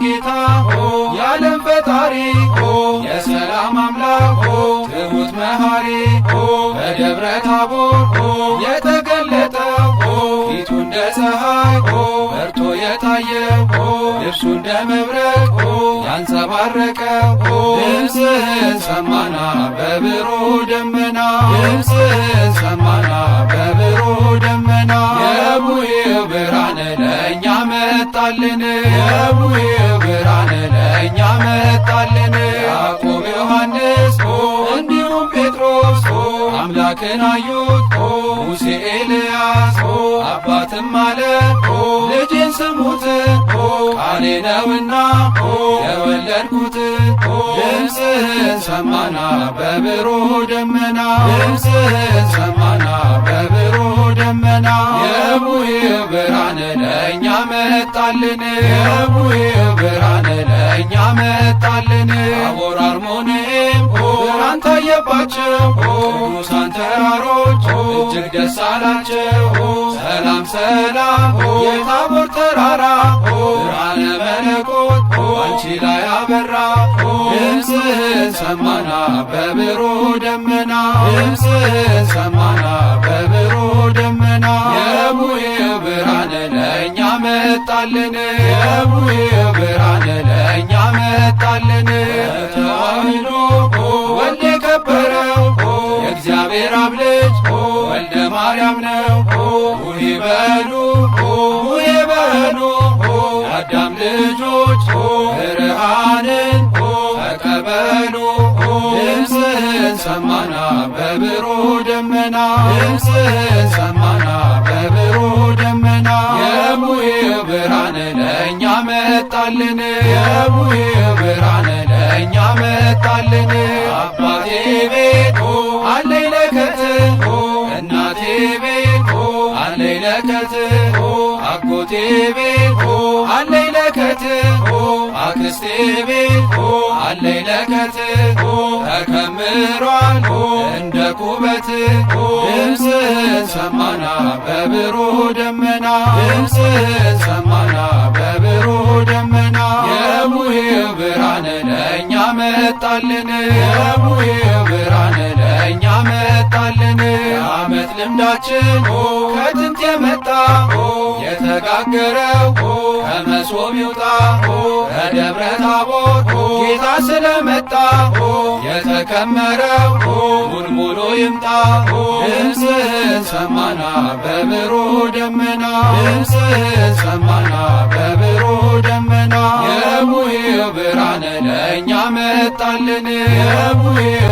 ጌታ፣ የዓለም ፈጣሪ፣ የሰላም አምላክ፣ ትሁት መሐሪ፣ በደብረ ታቦር የተገለጠው፣ ፊቱ እንደ ፀሐይ በርቶ የታየው፣ ልብሱ እንደ መብረቅ ያንጸባረቀው፣ ድምፅህን ሰማና በብሩህ ደመና፣ ድምፅህን ሰማና በብሩህ ደመና። የቡሄው ብርሃን ለእኛ መጣልን፣ የቡሄው ብርሃን ለእኛ መጣልን። ያዕቆብ፣ ዮሐንስ እንዲሁም ጴጥሮስ አምላክን አዩት፣ ሙሴ፣ ኤልያስ። አባትም አለ ልጄን ስሙት፣ ቃሌ ነውና የወለድኩት። ድምፅህን ሰማና በብሩህ ደመና፣ ድምፅህን ሰማና በብሩህ ደመና። የቡሄው ብርሃን ለእኛ መጣልን፣ የቡሄው ብርሃን ለእኛ መጣልን። ታቦር አርሞንኤም ብርሃን ታየባቸው፣ ቅዱሳን ተራሮች እጅግ ደስ አላቸው። ሰላም ሰላም የታቦር ተራራ፣ ብርሃነ መለኮት አንቺ ላይ አበራ። ድምፅህን ሰማና በብሩህ ደመና፣ ድምፅህን ሰማና በብሩህ ደመና። የቡሄው ብርሃን ለእኛ መጣልን፣ የቡሄው ብርሃን ለእኛ መጣልን። ተዋህዶ ወልድ የከበረው የእግዚአብሔር አብ ልጅ ወልደ ማርያም ነው። ቡሄ በሉ፣ ቡሄ በሉ፣ የአዳም ልጆች ብርሃንን ተቀበሉ። ድምፅህን ሰማና በብሩህ ደመና፣ ድምፅህን ሰማና በብሩህ ደመና። የቡሄው ብርሃን ለእኛ መጣልን፣ የቡሄው ብርሃን ለእኛ መጣልን። አባቴ ቤት አለኝ ለከት፣ እናቴ ቤት አለኝ ለከት፣ አጎቴ ቤት አለኝ ለከት፣ አክስቴ ቤት አለኝ ለከት፣ ተከምሯል እንደ ኩበት። ድምፅህን ሰማና በብሩህ ደመና፣ ድምፅህን ሰማና በብሩህ ደመና። የቡሄው ብርሃን ለእኛ መጣልን፣ የቡሄው ብርሃን ለእኛ መጣልን። የዓመት ልምዳችን ከጥንት የመጣ፣ የተጋገረው ከመሶብ ይውጣ፣ ከደብረ ታቦር ጌታ ስለመጣ የተከመረው ሙልሙሉ ይምጣ። ድምፅህን ሰማና በብሩህ ደመና፣ ድምፅህን ሰማና በብሩህ ደመና። የቡሄው ብርሃን ለእኛ መጣልን፣ የቡሄው